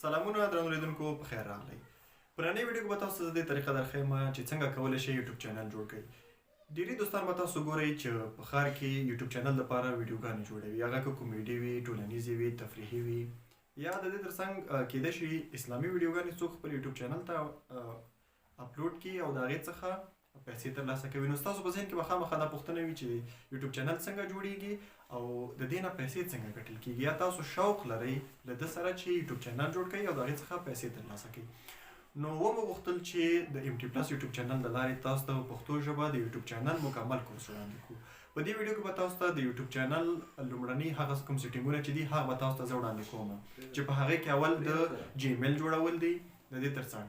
سلامونه درنو لیدونکو، په خیر راغلی. په ننۍ ویډیو کې به تاسو ته د دې طریقه درښیم چې څنګه کولی شئ یوټیوب چینل جوړ کړئ. ډېری دوستان به تاسو ګورئ چې په ښار کې یوټیوب چینل لپاره ویډیوګانې جوړوي، هغه که کومیډي وي، ټولنیزې وي، تفریحي وي، یا د دې ترڅنګ کیدای شي اسلامي ویډیوګانې څوک خپل یوټیوب چینل ته اپلوډ کړي او د هغې څخه پیسې ترلاسه کوي. نو ستاسو په ذهن کې به خامخا دا پوښتنه وي چې یوټیوب چینل څنګه جوړیږي او د دې نه پیسې څنګه ګټل کیږي، یا تاسو شوق لرئ له ده سره چې یوټیوب چینل جوړ کړئ او د هغې څخه پیسې ترلاسه کړئ. نو ومو غوښتل چې د ایم ټي پلس یوټیوب چینل د لارې تاسو ته په پښتو ژبه د یوټیوب چینل مکمل کورس وړاندې کړو. په دې ویډیو کې به تاسو ته د یوټیوب چینل لومړني هغه کوم سیټینګونه چې دي هغه به تاسو ته زه وړاندې کوم، چې په هغې کې اول د جیمیل جوړول دي، د دې ترڅنګ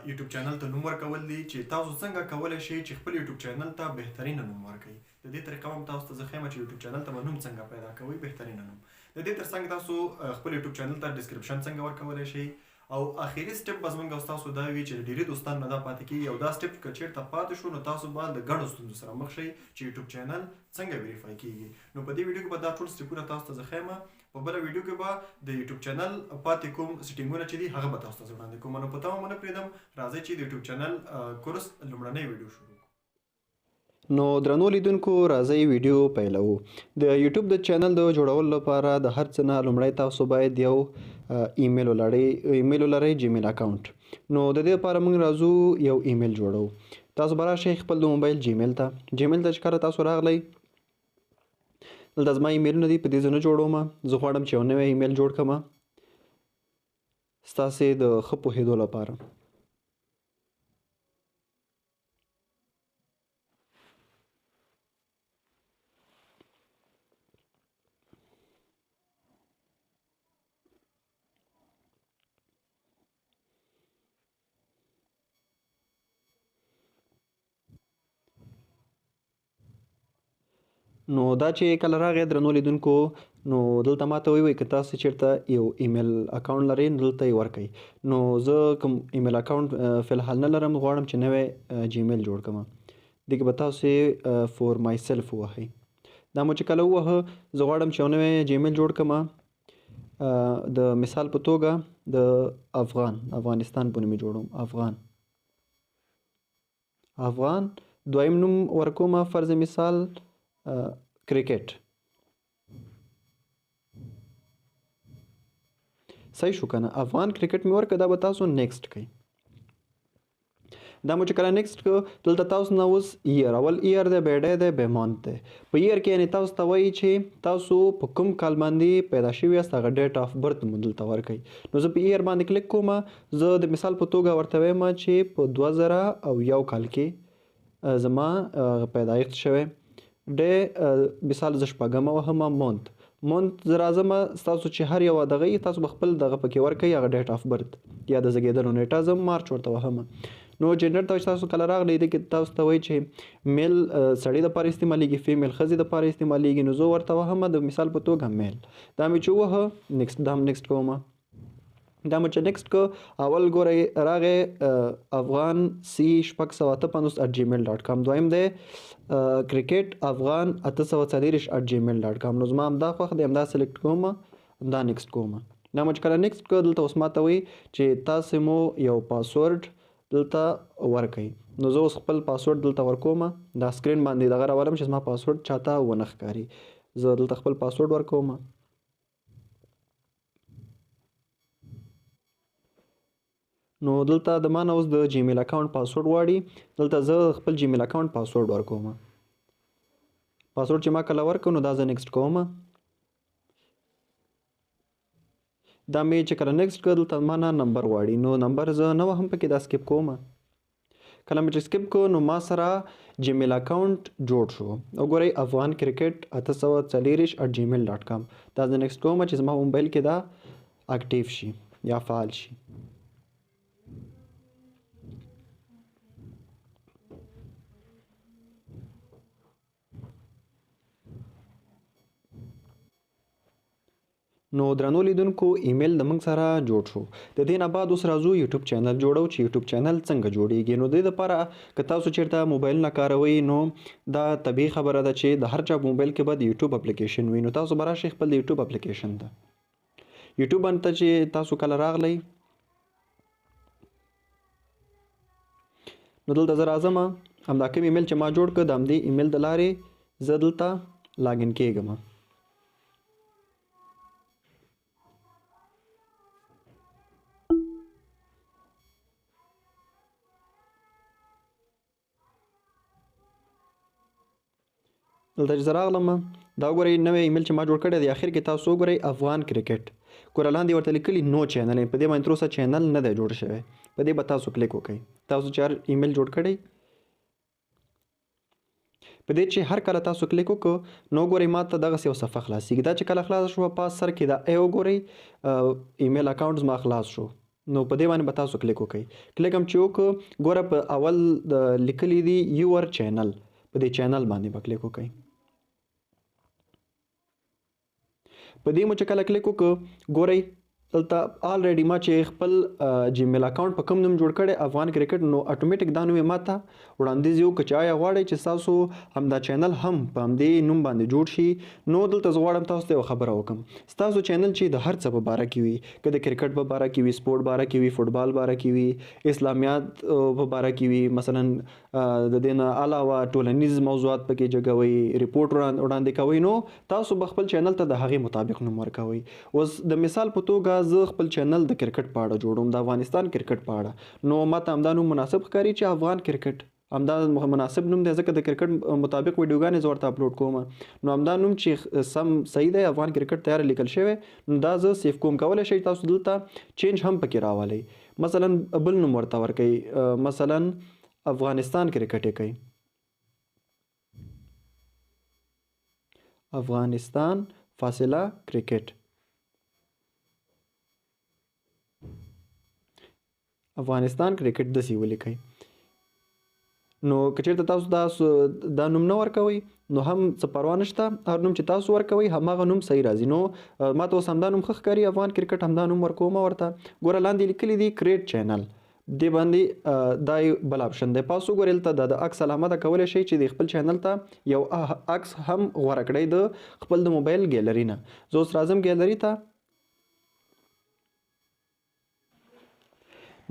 یوټیوب چینل ته نوم ورکول دي چې تاسو څنګه کولی شئ چې خپل یوټیوب چینل ته بهترینه نوم ورکړئ. د دې طریقه هم تاسو ته زه ښیم چې یوټیوب چینل ته به نوم څنګه پیدا کوئ، بهترینه نوم. د دې ترڅنګ تاسو خپل یوټیوب چینل ته ډسکرپشن څنګه ورکولی شئ، او اخري سټپ به زمونږ او ستاسو دا وي چې ډېری دوستان نه دا پاتې کېږي، او دا سټپ که چېرته پاتې شو نو تاسو به له ګڼو ستونزو سره مخ شئ چې یوټیوب چینل څنګه ویریفای کېږي. نو په دې ویډیو کې به دا ټول سټپونه تاسو ته زه ښیم. په بله ویډیو کې به د یوټیوب چینل پاتې کوم سیټینګونه چې دي هغه به تاسو ته زه وړاندې کوم. نو په تمه مو نه پرېږدم، راځئ چې د یوټیوب چینل کورس لومړنۍ ویډیو شروع کړو. نو درنو لیدونکو، راځئ ویډیو پیلوو. د یوټیوب د چینل د جوړولو لپاره د هر څه نه لومړی تاسو باید یو ایمیل ولرئ، ایمیل ولرئ، جیمیل اکاونټ. نو د دې لپاره موږ راځو یو ایمیل جوړوو. تاسو به راشئ خپل د موبایل جیمیل ته. جیمیل ته چې کله تاسو راغلی، دلته زما ایمیلونه دي، په دې زه نه جوړوم. زه غواړم چې یو نوی ایمیل جوړ کړم ستاسې د ښه پوهېدو لپاره. نو دا چې کله راغی درنو لیدونکو، نو دلته ما ته وایي که تاسو چېرته یو ایمیل اکاونټ لرئ نو دلته یې ورکړئ. نو زه کوم ایمیل اکاونټ فی الحال نه لرم، غواړم چې نوی جیمیل جوړ کړم. دې کې به تاسو فور مای سیلف ووهئ. دا مو چې کله ووهه، زه غواړم چې یو نوی جیمیل جوړ کړم، د مثال په توګه د افغانستان په نوم یې جوړوم. افغان دویم نوم ورکوم، فرض مثال کرکټ. صحیح شو که نه؟ افغان کرکټ مې ورکړه. دا به تاسو نیکسټ کړئ. دا مو چې کله نیکسټ کړ، دلته تاسو نه اوس ایر، اول ایر دی، بیا ډی دی، بیا مانت دی. په ایر کې یعنې تاسو ته وایي چې تاسو په کوم کال باندې پیدا شوي یاست، هغه ډیټ آف برت مو دلته ورکړئ. نو زه په ایر باندې کلیک کوم. زه د مثال په توګه ورته وایم چې په 2001 کال کې زما پیدایښت شوی دی. مثال زه شپږمه وهمه. مونت زه راځم، ستاسو چې هر یو دغه یي تاسو به خپل دغه پکې ورکوئ، هغه ډیټ آف برت یا د زېږېدلو نیټه، زه مارچ ورته وهم. نو جنډر ته چې تاسو کله راغلی، دې کې تاسو ته وایي چې میل سړي دپاره استعمالیږي، فیمیل ښځې دپاره استعمالیږي. نو زه ورته وهم د مثال په توګه میل. دا مې چې ووهه نیکسټ، دا هم نیکسټ کوم. دا مو چې نیکسټ کو، اول ګورئ راغی افغان سی 658 اټ جیمیل ډاټ کام، دویم دی کرکټ افغان 840 اټ جیمیل ډاټ کام. نو زما همدا خوښ دی، همدا سلیکټ کوم، همدا نیکسټ کوم. دا مو چې کله نیکسټ کو، دلته اوس ما ته وایي چې تاسې مو یو پاسورډ دلته ورکړئ. نو زه اوس خپل پاسورډ دلته ورکوم. دا سکرین باندې دغه راولم چې زما پاسورډ چاته ونه ښکاري. زه دلته خپل پاسورډ ورکوم. نو دلته د ما نه اوس د جیمیل اکاونټ پاسورډ غواړي. دلته زه خپل جیمیل اکاونټ پاسورډ ورکوم. پاسورډ چې ما کله ورکړ، نو دا زه نیکسټ کوم. دا مې چې کله نیکسټ کړ، دلته ما نه نمبر غواړي. نو نمبر زه نه وهم پکې، دا سکیپ کوم. کله مې چې سکیپ کړ، نو ما سره جیمیل اکاونټ جوړ شو. وګورئ افغان کرکټ 840 اټ جیمیل ډاټ کام. دا زه نیکسټ کوم چې زما موبایل کې دا اکټیو شي یا فعال شي. نو درنو لیدونکو، ایمیل د موږ سره جوړ شو. د دې نه بعد اوس راځو یوټیوب چینل جوړو چې یوټیوب چینل څنګه جوړیږي. نو د دې لپاره که تاسو چیرته موبایل نه کاروئ، نو دا طبیعي خبره ده چې د هر چا په موبایل کې به د یوټیوب اپلیکیشن وي. نو تاسو به راشئ خپل د یوټیوب اپلیکیشن ته. یوټیوب باندې ته چې تاسو کله راغلی، نو دلته زه راځم، همدا کوم ایمیل چې ما جوړ کړ د همدې ایمیل د لارې زه دلته login کېږم. دلته چې زه راغلم، دا وګورئ، نوی ایمیل چې ما جوړ کړی دی، اخر کې تاسو وګورئ افغان کرکټ، ګوره لاندې ورته لیکلي no channel، په دې باندې تر اوسه چینل نه دی جوړ شوی. په دې به تاسو کلیک وکړئ. تاسو چې هر ایمیل جوړ کړی، په دې چې هر کله تاسو کلیک وکړو، نو ګورئ ما ته دغسې یو صفحه خلاصېږي. دا چې کله خلاص شوه، پاس سر کې دا ای وګورئ، email account زما خلاص شو. نو په دې باندې به تاسو کلیک وکړئ. کلیک هم چې وکړو، ګوره په اول لیکلي دي your channel، په دې چینل باندې به کلیک وکړئ. په دې مو چې کله کلیک وکړو، ګورئ دلته already ما چې خپل جیمیل اکاونټ په کوم نوم جوړ کړی، افغان کرکټ، نو اتوماتیک دا نوم یې ما ته وړاندیز یې وکړ چې آیا غواړئ چې ستاسو همدا چینل هم په همدې نوم باندې جوړ شي. نو دلته زه غواړم تاسو ته یوه خبره وکړم. ستاسو چینل چې د هر څه په باره کې وي، که د کرکټ په باره کې وي، سپورټ باره کې وي، فوټبال باره کې وي، اسلامیات په باره کې وي، مثلا د دې نه علاوه ټولنیز موضوعات پکې جګوئ، رپورټ وړاندې کوئ، نو تاسو به خپل چینل ته د هغې مطابق نوم ورکوئ. اوس د مثال په توګه زه خپل چینل د کرکټ په اړه جوړوم، د افغانستان کرکټ په اړه، نو ما ته همدا نوم مناسب ښکاري چې افغان کرکټ، همدا مناسب نوم دی، ځکه د کرکټ مطابق ویډیوګانې زه ورته اپلوډ کوم. نو همدا نوم چې سم صحیح دی، افغان کرکټ تیار لیکل شوی، نو دا زه save کوم. کولی شئ تاسو دلته change هم پکې راولئ، مثلا بل نوم ورته ورکئ، مثلا افغانستان کرکټ یې کوي، افغانستان فاصله کرکټ، افغانستان کرکټ داسې ولیکئ. نو که چېرته تاسو دا نوم نه ورکوئ، نو هم څه پروا نشته، هر نوم چې تاسو ورکوئ هماغه نوم صحیح راځي. نو ما ته اوس همدا نوم ښه ښکاري، افغان کرکټ، همدا نوم ورکوم ورته. ګوره لاندې لیکلي دي create channel، دې باندې دا یو بل option دی. پاس وګورئ دلته دا د عکس علامه ده، کولی شئ چې د خپل چینل ته یو عکس هم غوره کړئ د خپل د موبایل ګیلري نه. زه اوس راځم ګیلري ته،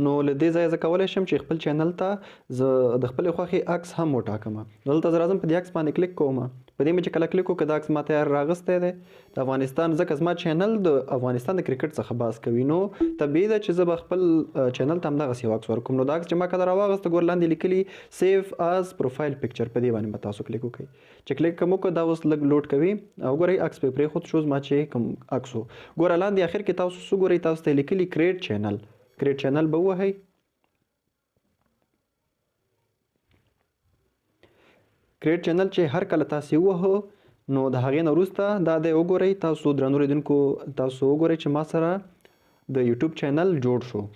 نو له دې ځایه زه کولی شم چې خپل چینل ته زه د خپلې خوښې عکس هم وټاکم. نو دلته زه راځم په دې عکس باندې کلیک کوم. په دې مې چې کله کلیک وکړ، دا عکس ما تیار راغستی دی د افغانستان، ځکه زما چینل د افغانستان د کرکټ څخه بحث کوي، نو طبیعي ده چې زه به خپل چینل ته همدغسې یو عکس ورکوم. نو دا عکس چې ما کله راواغسته، ګور لاندې لیکلي save as profile picture، په دې باندې به تاسو کلیک وکړئ. چې کلیک کوم وکړ، دا اوس لږ load کوي او ګورئ عکس پرې پرېښود شو، زما چې کوم عکس و. ګوره لاندې اخر کې تاسو څه ګورئ، تاسو ته یې لیکلي create channel، create channel به ووهئ. create channel چې هر کله تاسې ووهو، نو د هغې نه وروسته دا دی وګورئ تاسو درنو لیدونکو، تاسو وګورئ چې ما سره د یوټیوب چینل جوړ شو.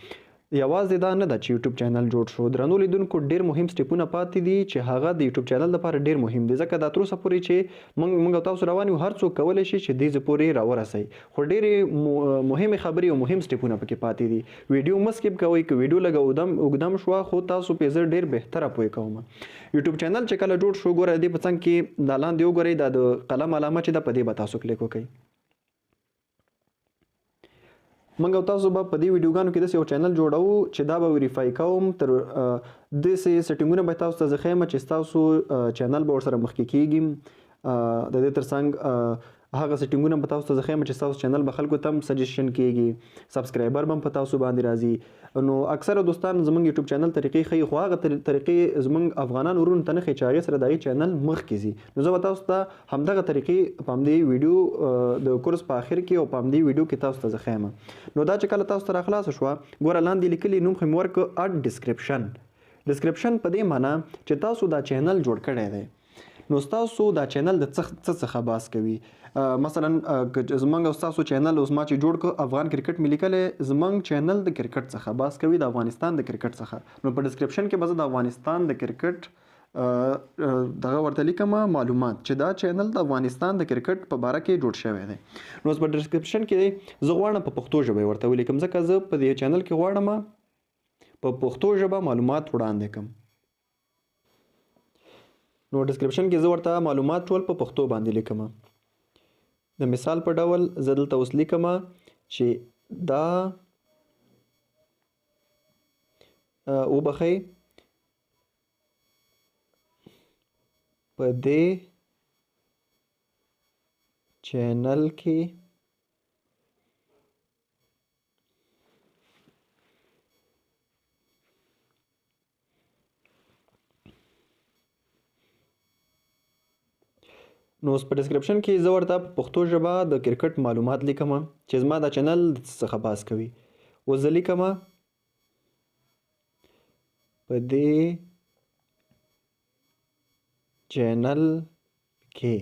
یوازې دا نه ده چې یوټیوب چینل جوړ شو، درنو لیدونکو ډېر مهم سټیپونه پاتې دي چې هغه د یوټیوب چینل لپاره ډېر مهم دي، ځکه دا تر اوسه پورې چې موږ او تاسو روان یو، هر څوک کولی شي چې دې ځای پورې راورسئ، خو ډېرې مهمې خبرې او مهم سټیپونه پکې پاتې دي. ویډیو مه skip کوئ، که ویډیو لږه اوږدم شوه خو تاسو پې زه ډېر بهتره پوه کوم. یوټیوب چینل چې کله جوړ شو، ګوره دې په څنګ کې دا لاندې وګورئ، دا د قلم علامه چې ده، په دې به تاسو کلیک وکړئ. موږ او تاسو به په دې ویډیوګانو کې داسې یو چینل جوړوو چې دا به verify کوم، تر داسې سیټینګونه به تاسو ته زه ښیم چې ستاسو چینل به ورسره مخکې کېږي. د دې ترڅنګ هغه سیټینګونه به تاسو ته زه ښیم چې ستاسو چینل به خلکو ته هم suggestion کېږي، subscriber به هم په تاسو باندې راځي. نو اکثره دوستان زمونږ یوټیوب چینل طریقې ښیي، خو هغه طریقې زمونږ افغانان ورونو ته نه ښیي چې هغې سره د هغې چینل مخکې ځي. نو زه به تاسو ته همدغه طریقې په همدې ویډیو د کورس په آخر کې او په همدې ویډیو کې تاسو ته زه ښیم. نو دا چې کله تاسو ته راخلاصه شوه، ګوره لاندې لیکلي نوم خو مې ورکړ add description. description په دې معنی چې تاسو دا چینل جوړ کړی دی، نو ستاسو دا چینل د څه څخه بحث کوي. مثلا که زمونږ او ستاسو چینل اوس ما چې جوړ کړ افغان کرکټ مې لیکلی، زمونږ چینل د کرکټ څخه بحث کوي، د افغانستان د کرکټ څخه. نو په description کې به زه د افغانستان د کرکټ دغه ورته لیکم معلومات چې دا چینل د افغانستان د کرکټ په باره کې جوړ شوی دی. نو اوس په description کې زه غواړم په پښتو ژبه یې ورته ولیکم، ځکه زه په دې چینل کې غواړم په پښتو ژبه معلومات وړاندې کړم. نو description کې زه ورته معلومات ټول په پښتو باندې لیکم. د مثال په ډول زه دلته اوس لیکم چې دا وبخښئ، په دې چینل کې نو اوس په ډسکرپشن کې زه ورته په پښتو ژبه د کرکټ معلومات لیکم چې زما دا چینل د څه څخه باس کوي. اوس زه لیکم په دې چینل کې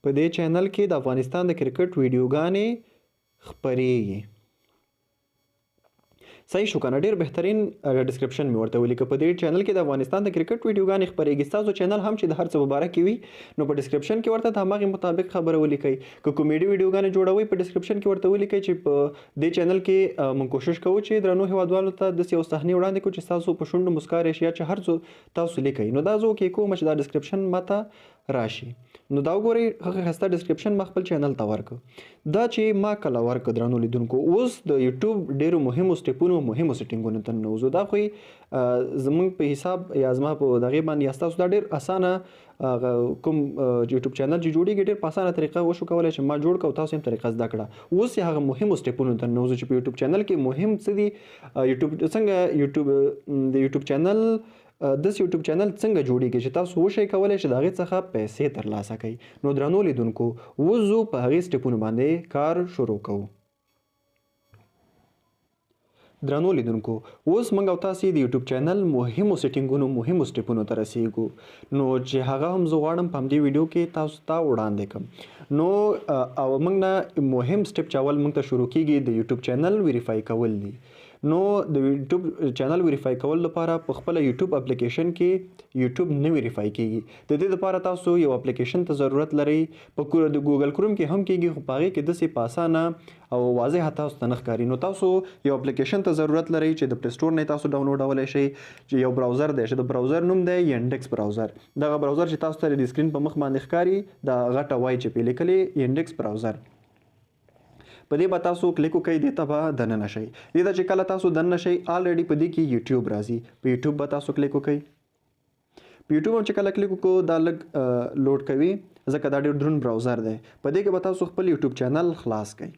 په دې چینل کې د افغانستان د کرکټ ویډیوګانې خپرېږي. صحیح شو کنه؟ ډیر بهترین ډسکرپشن مې ورته ولیکه. په دې چینل کې د افغانستان د کرکټ ویډیوګانې خپرېږي. ستاسو چینل هم چې د هر څه په باره کې وي نو په ډسکرپشن کې ورته د هماغې مطابق خبره ولیکئ. که کومیډي ویډیوګانې جوړوئ په ډسکرپشن کې ورته ولیکئ چې په دې چینل کې موږ کوشش کوو چې درنو هیوادوالو ته داسې یو صحنې وړاندې کړو چې ستاسو په شونډو مسکا راشي یا چې هر څه تاسو لیکئ. نو دا زه اوکې کوم چې دا ډسکرپشن ماته راشي. نو دا وګورئ هغه ښایسته ډسکرپشن ما خپل چینل ته ورکړ. دا چې ما کله ورکړ درنو لیدونکو، اوس د یوټیوب ډېرو مهمو سټپونو مهمو سیټینګونو ته ننوځو. دا خو زمونږ په حساب یا زما په دغې باندې یا ستاسو دا ډېر اسانه هغه کوم یوټیوب چینل چې جوړېږي ډېر په اسانه طریقه وشو کولی چې ما جوړ کړ او تاسو هم طریقه زده کړه. اوس یې هغه مهمو سټپونو ته ننوځو چې په یوټیوب چینل کې مهم څه دي، یوټیوب څنګه یوټیوب د یوټیوب چینل داسې یوټیوب چینل څنګه جوړیږي چې تاسو وشئ کولی چې د هغې څخه پیسې ترلاسه کړئ. نو درنو لیدونکو اوس ځو په هغې سټپونو باندې کار شروع کوو. درنو لیدونکو اوس موږ او تاسې د یوټیوب چینل مهمو سیټینګونو مهمو سټپونو ته رسیږو، نو چې هغه هم زه غواړم په همدې ویډیو کې تاسو ته وړاندې کړم. نو او موږ نه مهم سټپ چې اول موږ ته شروع کیږي د یوټیوب چینل ویریفای کول دي. نو د یوټیوب چینل ویریفای کول لپاره په خپله یوټیوب اپلیکیشن کې یوټیوب نه ویریفای کیږي. د دې لپاره تاسو یو اپلیکیشن ته ضرورت لرئ. په د ګوګل کروم کې هم کیږي، خو په هغې کې داسې په اسانه او واضح تاسو ته نه ښکاري. نو تاسو یو اپلیکیشن ته ضرورت لرئ چې د پلی سټور نه تاسو ډاونلوډولی شئ، چې یو براوزر دی چې د براوزر نوم دی ینډکس براوزر. دغه براوزر چې تاسو ته د سکرین په مخ باندې ښکاري، دا غټه وای چې پې لیکلې ینډکس براوزر، په دې به تاسو کلیک وکړئ، دې ته به دننه شئ. دې ته چې کله تاسو دننه شئ آلریډي په دې کې یوټیوب راځي، په یوټیوب به تاسو کلیک وکړئ. په یوټیوب هم چې کله کلیک وکړو دا لږ لوډ کوي ځکه دا ډېر دروند براوزر دی. په دې کې به تاسو خپل یوټیوب چینل خلاص کړئ.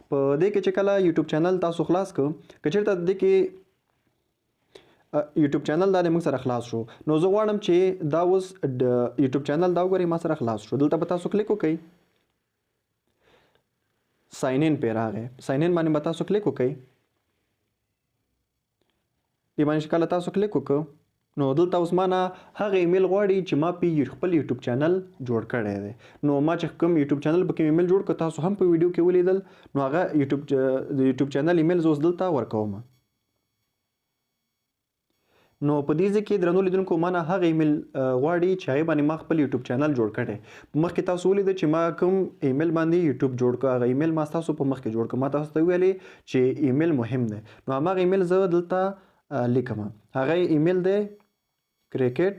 په دې کې چې کله یوټیوب چینل تاسو خلاص کړ، که چېرته دې کې یوټیوب چینل دا د موږ سره خلاص شو، نو زه غواړم چې دا اوس د یوټیوب چینل دا وګورئ ما سره خلاص شو. دلته به تاسو کلیک وکړئ، ساین ان پې راغی، ساین ان باندې به تاسو کلیک وکړئ. دې باندې چې کله تاسو کلیک وکړ نو دلته اوس ما نه هغه ایمیل غواړي چې ما پې خپل یوټیوب چینل جوړ کړی دی. نو ما چې کوم یوټیوب چینل په کوم ایمیل جوړ کړ تاسو هم په ویډیو کې ولیدل، نو هغه د یوټیوب چینل ایمیل زه اوس دلته ورکوم. نو په دې ځای کې درنو لیدونکو ما نه هغه ایمیل غواړي چې هغې باندې ما خپل یوټیوب چینل جوړ کړی. مخکې تاسو ولیدل چې ما کوم ایمیل باندې یوټیوب جوړ کړ، هغه ایمیل ما ستاسو په مخکې جوړ کړ. ما تاسو ته وویلې چې ایمیل مهم دی، نو هماغه ایمیل زه دلته لیکم. هغه ایمیل دی کرکټ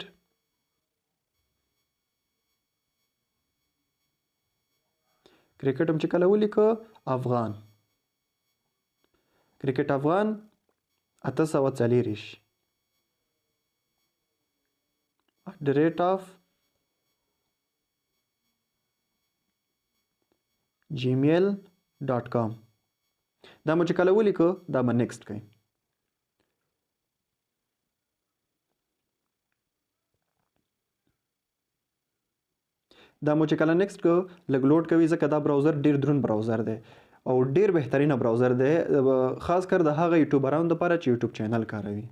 کرکټ هم چې کله ولیکه افغان، کرکټ افغان 824 @gmail.com. دا مو چې کله ولیکه دا به نیکسټ کوي. دا مو چې کله نیکسټ کو لږ لوډ کوي ځکه دا براوزر ډیر دروند براوزر دی او ډیر بهترینه براوزر دی، خاص کر د هغه یوټیوبرانو دپاره چې یوټیوب چینل کاروي.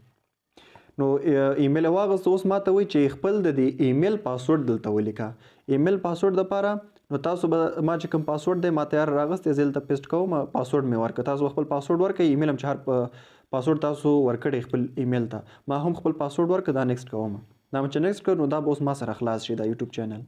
نو ایمیل یې واغوست، اوس ما ته وایي چې خپل د دې ایمیل پاسورډ دلته ولیکه. ایمیل پاسورډ دپاره نو تاسو به ما چې کوم پاسورډ دی ما تیار راغستی، زه دلته پیسټ کوم، پاسورډ مې ورکړ. تاسو به خپل پاسورډ ورکړئ، ایمیل هم چې هر پاسورډ تاسو ورکړی خپل ایمیل ته. ما هم خپل پاسورډ ورکړ، دا نیکسټ کوم. دا مې چې نیکسټ کړ نو دا به اوس ما سره خلاص شي دا یوټیوب چینل.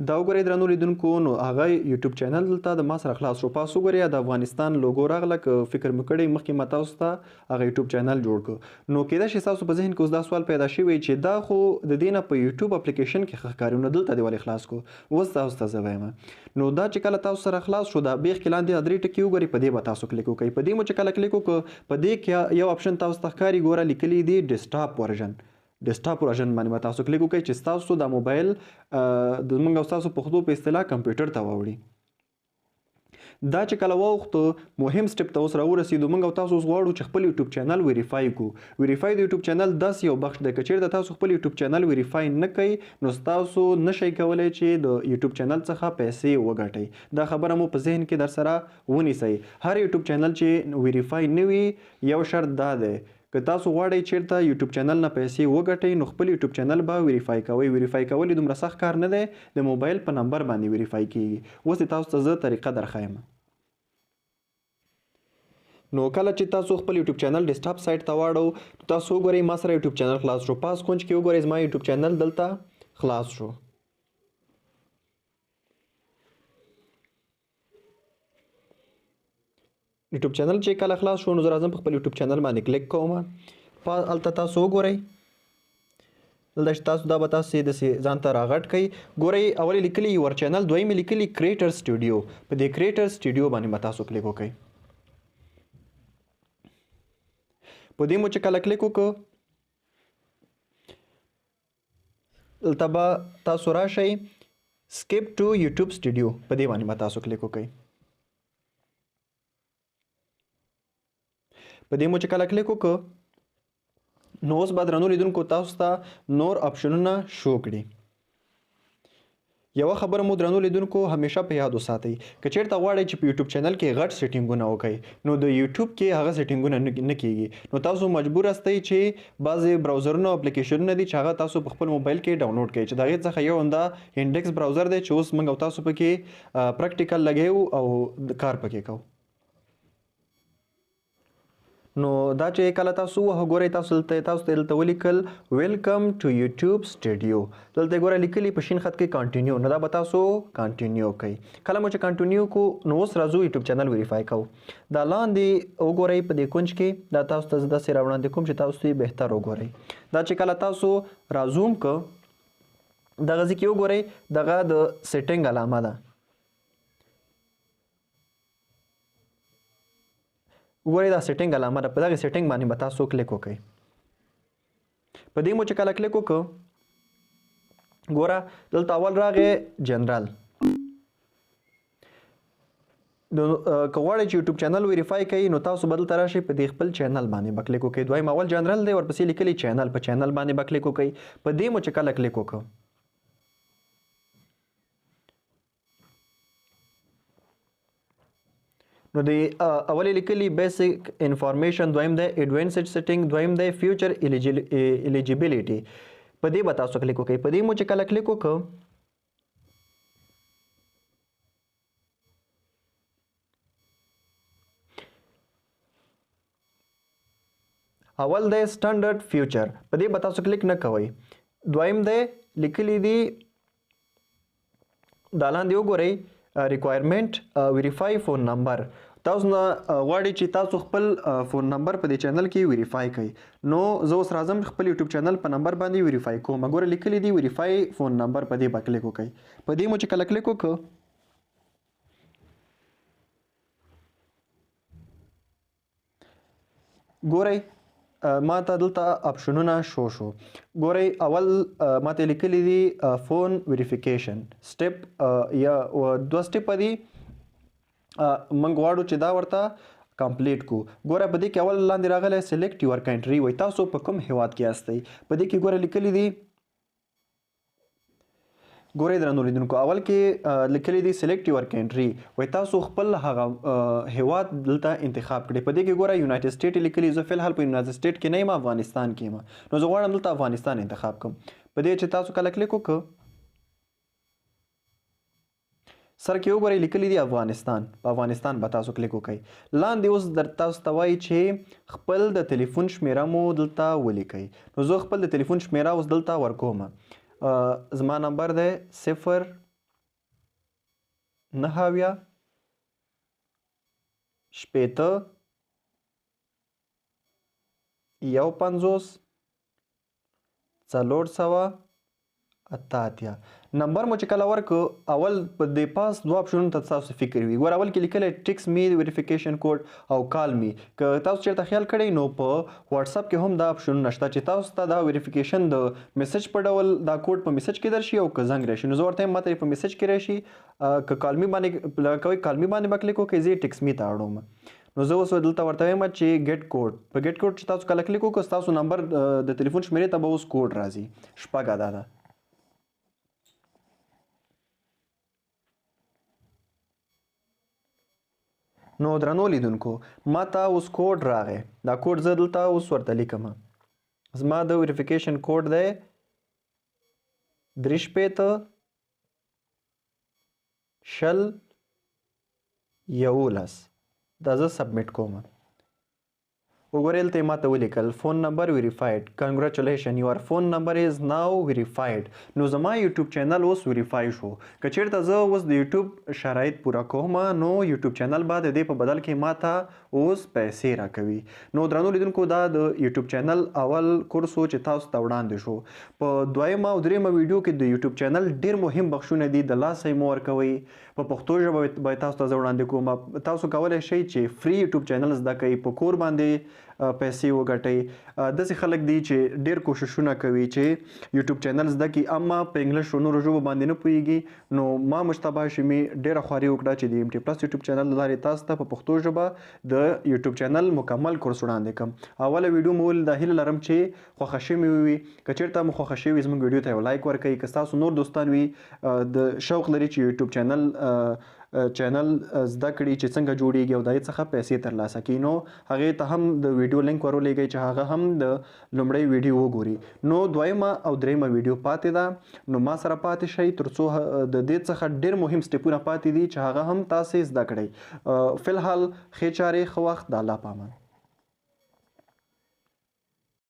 دا وګورئ درنو لیدونکو، نو هغه یوټیوب چینل دلته د ما سره خلاص شو. پاس وګورئ د افغانستان لوګو راغله، که فکر مو کړی مخکې ما تاسو ته هغه یوټیوب چینل جوړ کړ. نو کیدای شي ستاسو په ذهن کې اوس دا سوال پیدا شوی چې دا خو د دې نه په یوټیوب اپلیکیشن کې ښه ښکاري، نو دلته دې ولې خلاص کړو؟ اوس تاسو ته زه وایم. نو دا چې کله تاسو سره خلاص شو، دا بیخ کې لاندې دا درې ټکي وګورئ، په دې به تاسو کلیک وکړئ. په دې مو چې کله کلیک وکړو، په دې کې یو اپشن تاسو ته ښکاري، ګوره لیکلي دي ډیسکټاپ ورژن. ډیسکټاپ ورژن باندې به تاسو کلیک وکړئ چې ستاسو دا موبایل د موږ او ستاسو پښتو په اصطلاح کمپیوټر ته واوړي. دا چې کله واوښتو مهم سټپ ته اوس راورسېدو. موږ او تاسو اوس غواړو چې خپل یوټیوب چینل ویریفای کړو. ویریفای د یوټیوب چینل داسې یو بخش دی، که چېرته تاسو خپل یوټیوب چینل ویریفای نه کړئ نو ستاسو نشئ کولی چې د یوټیوب چینل څخه پیسې وګټئ. دا خبره مو په ذهن کې در سره ونیسئ. هر یوټیوب چینل چې ویریفای نه وي، یو شرط دا دی، که تاسو غواړئ چېرته یوټیوب چینل نه پیسې وګټئ نو خپل یوټیوب چینل به ویریفای کوئ. ویریفای کول یې دومره سخت کار نه دی، د موبایل په نمبر باندې ویریفای کیږي. اوس دې تاسو ته زه طریقه درښایم. نو کله چې تاسو خپل یوټیوب چینل ډیسکټاپ سایټ ته واړو، تاسو وګورئ ما سره یوټیوب چینل خلاص شو. پاس کونج کې وګورئ زما یوټیوب چینل دلته خلاص شو. یوټیوب چینل چې کله خلاص شو نو زه راځم په خپل یوټیوب چینل باندې کلیک کوم. هلته تاسو وګورئ، دلته چې تاسو دا به تاسو داسې ځان ته راغټ کړئ. ګورئ اول یې لیکلي یور چینل، دویم یې لیکلي کریټر سټوډیو. په دې کریټر سټوډیو باندې به تاسو کلیک وکړئ. په دې مو چې کله کلیک وکړو، دلته به تاسو راشئ سکیپ ټو یوټیوب سټوډیو، په دې باندې به تاسو کلیک وکړئ. په دې مو چې کله کلیک وکړو نو اوس به درنو لیدونکو تاسو ته نور اپشنونه شو کړي. یوه خبره مو درنو لیدونکو همیشه په یاد وساتئ، که چېرته غواړئ چې په یوټیوب چینل کې غټ سیټینګونه وکړئ نو د یوټیوب کې هغه سیټینګونه نه کیږي. نو تاسو مجبور یاستئ چې بعضې براوزرونه او اپلیکیشنونه دي چې هغه تاسو په خپل موبایل کې ډاونلوډ کړئ، چې د هغې څخه یو همدا انډیکس براوزر دی چې اوس موږ او تاسو پکې پریکټیکل لګیو او کار پکې کوو. نو دا چې کله تاسو ووهو، ګورئ تاسو ته دلته ولیکل ویلکم ټو یوټیوب سټوډیو. دلته ګوره لیکلي په شین خط کې کانټینیو، نو دا به تاسو کانټینیو کړئ. کله مو چې کانټینیو کو نو اوس راځو یوټیوب چینل ویریفای کوو. دا لاندې وګورئ په دې کونج کې، دا تاسو ته زه داسې راوړاندې کوم چې تاسو یې بهتر وګورئ. دا چې کله تاسو رازوم که دغه ځای کې وګورئ، دغه د سیټینګ علامه ده. وګورئ دا سیټینګ علامه ده، په دغه سیټینګ باندې به تاسو کلیک وکړئ. په دې مو چې کله کلیک وکړو، ګوره دلته اول راغی جنرال. که غواړئ چې یوټیوب چینل ویریفای کړئ نو تاسو به دلته راشئ په دې خپل چینل باندې به کلیک وکړئ. دویم اول جنرال دی، ورپسې لیکلی چینل، په چینل باندې به کلیک وکړئ. په دې مو چې کله کلیک وکړو نو د اول یې لیکلي بیسیک انفارمیشن، دویم دی ایډوانسډ سیټینګ، دویم دی فیوچر الیجیبیلیټي. په دې به تاسو کلیک وکړئ. په دې مو چې کله کلیک وکړو اول دی سټنډرډ فیوچر، په دې به تاسو کلیک نه کوئ. دویم دی لیکلي دي دا لاندې وګورئ ریکوایرمنټ ویریفای فون نمبر. تاسو نه غواړي چې تاسو خپل فون نمبر په دې چینل کې ویریفای کړئ. نو زه اوس راځم خپل یوټیوب چینل په نمبر باندې ویریفای کوم. ګوره لیکلي دي ویریفای فون نمبر، په دې به کلیک وکړئ. په دې مو چې کله کلیک وکړو ګورئ ما ته دلته اپشنونه شو شو. ګورئ اول ما ته لیکلي دي فون ویریفیکیشن سټپ، یا دوه سټپه دي، موږ غواړو چې دا ورته کمپلیټ کو. ګوره په دې کې اول لاندې راغلی سلیکټ یور کنټري، وایي تاسو په کوم هیواد کې یاستئ. په دې کې ګوره لیکلي دي، ګورئ درنو لیدونکو اول کې لیکلي دي سلیکټ یور کنټري، وایي تاسو خپل هغه هیواد دلته انتخاب کړئ. په دې کې ګوره یونایټډ سټیټ لیکلي، زه فی الحال په یونایټډ سټیټ کې نه یم، افغانستان کې یم، نو زه غواړم دلته افغانستان انتخاب کړم. په دې چې تاسو کله کلیک وکړ، سر کې وګورئ لیکلي دي افغانستان. په افغانستان به تاسو کلیک وکړئ. لاندې اوس در تاسو ته وایي چې خپل د تلیفون شمیره مو دلته ولیکئ. نو زه خپل د تلیفون شمیره اوس دلته ورکوم. زما نمبر دی 0 79 60 51 488. نمبر مو چې کله ورکړ، اول په دې پاس دوه اپشنونو ته تاسو فکر وي. ګوره، اول کې لیکلی text me verification code او call me. که تاسو چېرته خیال کړئ نو په واتساپ کې هم دا اپشنونه شته چې تاسو ته دا ویریفیکیشن د میسج په ډول دا کوډ په میسج کې درشي او که زنګ راشي. نو زه ورته وایم ماته په میسج کې راشي. که call me باندې کوئ، call me باندې به کلیک وکړئ، زه یې text me ته اړوم. نو زه اوس دلته ورته وایم چې get code. په get code چې تاسو کله کلیک وکړو، ستاسو نمبر د تلیفون شمېرې ته به اوس کوډ راځي، 6 عدده. نو درنو لیدونکو، ما ته اوس کوډ راغی. دا کوډ زه دلته اوس ورته لیکم. زما د ویریفیکیشن کوډ دی 63 20 11. دا زه submit کوم. وګورئ، دلته یې ماته ولیکل phone number verified، congratulation، your phone number is now verified. نو زما یوټیوب چینل اوس ویریفای شو. که چیرته زه اوس د یوټیوب شرایط پوره کوم، نو یوټیوب چینل به د دې په بدل کې ماته اوس پیسې راکوي. نو درنو لیدونکو، دا د یوټیوب چینل اول کورس و چې تاسو ته وړاندې شو. په دویمه او دریمه ویډیو کې د یوټیوب چینل ډیر مهم بخشونه دي، د لاسه یې مه ورکوئ. په پښتو ژبه به تاسو ته زه وړاندې کوم. تاسو کولی شئ چې free یوټیوب چینل زده کړئ، په کور باندې پیسې وګټئ. داسې خلک دي چې ډیر کوششونه کوي چې یوټیوب چینل زده کړي، اما په انګلیش او نورو ژبو باندې نه پوهیږي. نو ما مجتبی هاشمي ډیره خواري وکړه چې د ایم ټي پلس یوټیوب چینل له لارې تاسو ته په پښتو ژبه د یوټیوب چینل مکمل کورس وړاندې کړم. اوله ویډیو مو ولیده، هیله لرم چې خوښه شوې وي. که چېرته مو خوښه شوې وي، زموږ ویډیو ته یو لایک ورکړئ. که ستاسو نور دوستان وي د شوق لري چې یوټیوب چینل زده کړي چې څنګه جوړیږي او د هغې څخه پیسې ترلاسه کړي، نو هغې ته هم د ویډیو لینک ورولېږئ چې هغه هم د لومړۍ ویډیو وګوري. نو دویمه او دریمه ویډیو پاتې ده، نو ما سره پاتې شئ ترڅو د دې څخه ډېر مهم سټپونه پاتې دي چې هغه هم تاسې زده کړئ. فی الحال ښې چارې، ښه وخت، د الله په امان.